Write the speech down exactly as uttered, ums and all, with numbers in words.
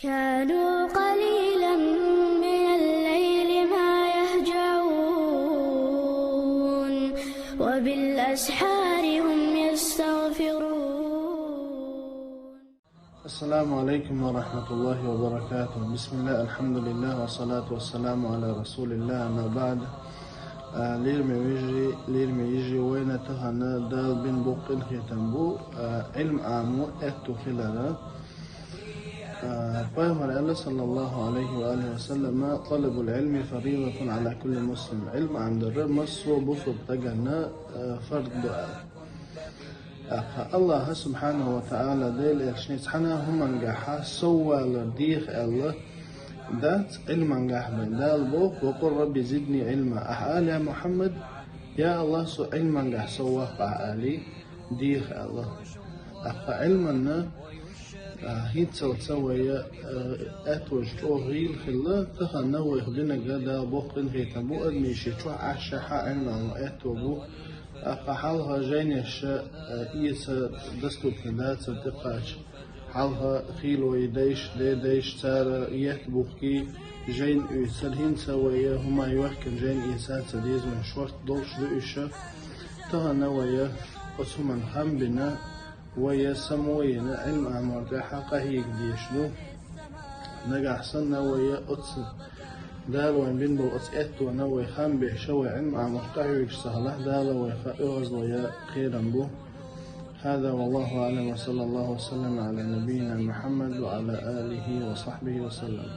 كانوا قليلا من الليل ما يهجعون، وبالأسحار هم يستغفرون. السلام عليكم ورحمة الله وبركاته. بسم الله، الحمد لله، والصلاة والسلام على رسول الله، أما بعد. А, лераме вежарий, лераме йижарий, вайна тахан Дала бина боккъала къинхетам бу, а, Ӏилма Ӏамаво аьттув хилар. А, Пайхамара аьлла, صلى الله عليه وآله وسلم: طلب العلم فريضة على كل مسلم. Ӏилма Ӏамадар массо а бусалба стагана, а, фарз да аьлла. ТӀаккха АллахӀа سبحانه وتعالى, Даьла Элчано цхьан а хӀумангахьа соввалар деха аьлла дац Ӏилмангахьа бен. Дала боху: وقل رب زدني علما. Ахьа ала, я Мухьаммад: «Я АллахӀ, со Ӏилмангахьа совваккха», ахьа алий, деха аьлла. ТӀаккха Ӏилманна, а, хӀинццалц вай, а, аьттув чӀогӀа гӀийла хилла, тахан вайх бинарг, Дала боккъала къинхетам бу, адамашта чохь Ӏаш шаьхьа Ӏилма Ӏамаво аьттув бу. ТӀаккха хьалха жайнаш, а, эца доступна дацар тӀекхача. Хьалха хийла вай дайша, дедайша, цара етт бухкий, жайна уьйцура, хӀинца вай хӀума йохкина жайна эца ца деза, вайна шортта долуш ду уьш. Тахан вай оцу хӀуманна хам бина, вай само а йина, Ӏилма Ӏамор тӀехь къахьега дезаш ду. Нагахь санна вай оцу Дала вайна бина болу оцу аьттонна вай хам беш, вай Ӏилма Ӏамош къахьоьгуш ца хилахь, Дала вайх оьгӀазло ян кхерам бу. هذا والله أعلم، وصلى الله وسلم على نبينا محمد وعلى آله وصحبه وسلم.